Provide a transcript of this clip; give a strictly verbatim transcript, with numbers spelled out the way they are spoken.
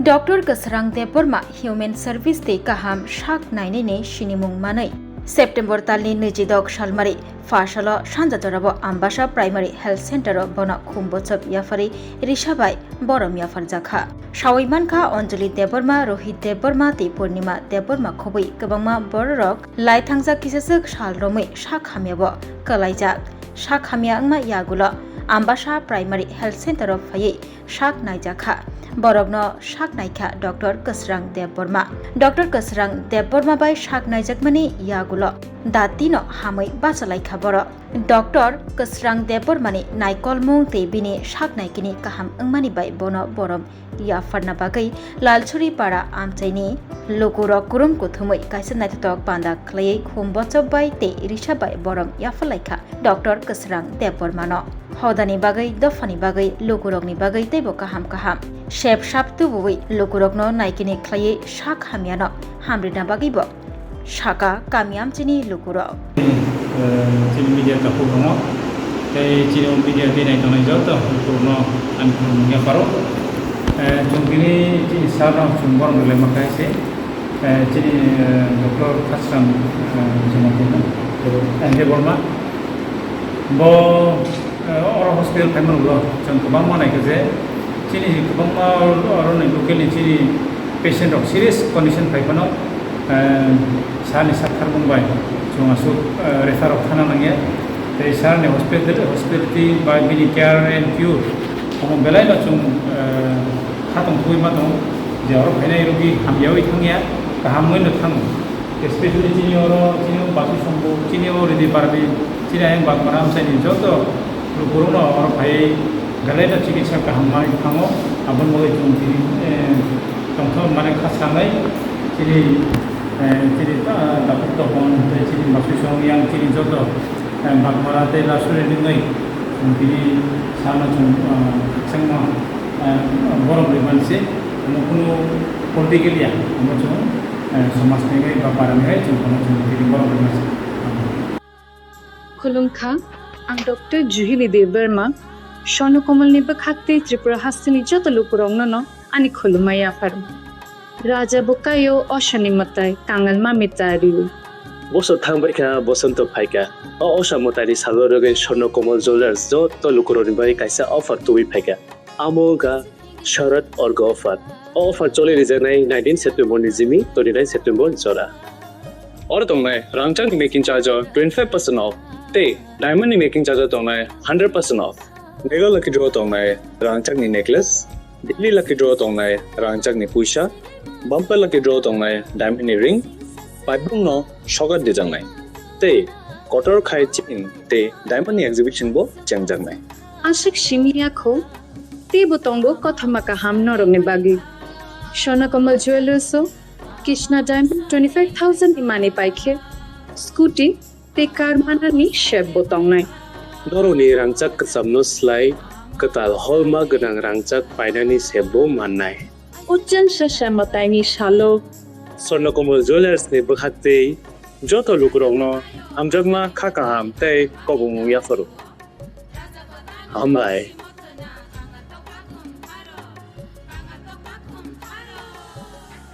Doctor Kwsrang Debbarma Human Service tei Kaham Sak Nainani sinimung manwi. September talni nijidok salmari pha salo sanja jorabo Ambasa Primary Health Center o bono khum bochop yapharwi risa bai borom yapharjakha. Sawi mankha Anjali Debbarma, Rohit Debbarma tei Purnima Debbarma khobwi kwbangma bororok lai thangjak kisaswk sal romwi sak hamyabo kwlaijak. Sak hamya wngma yagulo Ambasa Primary Health Center o phaiwi sak naijakha. Borokno sak naikha Doctor Kwsrang Debbarma. Doctor Kwsrang Debbarma bai sak naijakmani yagulo datino hamwi bachalaikha borok. Doctor Kwsrang Debbarmani naikolmung tei bini sak naikini kaham wngmani bai bono borom yapharna bagwi Lalchuri para amchaini lukurok kurum kuthumwi kaisa naithotok panda khlaiwi khum bochop bai tei risa bai borom yapharlaikha Doctor Kwsrang Debbarmano. Hodani bagwi, dophani bagwi, lukurokni bagwi teibo kaham kaham sep sap tubuwi lukurokno naikini khlaiwi sak hamyano hamrina bagwibo saka kami amchini lukurok. Eh, chini media takhuk tongo. Tei chini o media twi nai tongnai joto lukurokno ani khulumung yapharo. Eh, chwng tini chini sir no chwng borom rwlaima khe se, eh, chini, eh, Doctor Khasram, eh, Jamatia, eh, Debbarma. Bo, eh, oro hospital phaimani ulo chwng kwbangma naikha je chini kwbangma oro ni local ni chini patient rok serious condition phai phano, eh, sir ni saktharmung bai chwng aswk, eh, refer rok thana nangya. Tei sir ni hospital, hospitality bai bini care and cure omo belai no chwng, eh, khatong thugwi ma tongo je oro phainai rogi hamyawi thangya, kaham wngwi no thango. Especially chini oro, chini o Batu Songbo, chini o Ridi Parbi, chini ayang Bagmara amchaini joto lukurokno oro phaiwi belai no chikitsa kaham manwi thango. Aboni bagwi chwng tini, eh, tongthok mane kha sanai chini, eh, chini ta-, Dapur Dohon tei chini Batu Song yang chini joto, eh, Bagmara tei Lasuri nungwi chwng tini sana chwng, ah, khakchangma, eh, borok rwmani se, omo kunu political ya, omo chwng, eh, somaj ni bai ba para ni bai chwng kono chwng tini borok rwmani se. Khulumkha, ang Doctor Juhili Debbarma, Swarno Komal ni bwkhak tei Tripura hasteni joto lukurokno no ani khulumma yapharo. Raja bwkaio osani mwtai, kangal ma mwtai rio. Bosor thangbaikha, bosonto phaikha. O osa mwtaini salo rwgwi Swarno Komal Jewellers joto lukurokni bagwi kaisa offer tubui phaikha. Amo wngkha Sharad Orga offer. O offer choli rijaknai nineteen September ni jimi twenty nine September jora. Oro tongnai rangchakni making charge o twenty five percent off tei diamond ni making charge o tongnai hundred percent off. Mega lucky draw tongnai rangchakni necklace, daily lucky draw tongnai rangchakni puisa, bumper lucky draw tongnai diamond ni ring, paibung no sokat dijaknai tei kotor khai chain tei diamond ni exhibition bo chengjaknai. Aswk simi yakho, teibo tongo kothoma kaham norokni bagwi. Swarno Komal Jewellers o Krishna Diamond twenty five thousand ni manwi paikhe scooty tei car manani sep bo tongnai. Norokni rangchak kwchamno slai kwtal holma gwnang rangchak painani sep bo mannai. Uchan sasa mwtaini salo Swarno Komal Jewellers ni bwkhak tei joto lukurokno hamjakma kha kaham tei kobongmung yapharo. Hambai.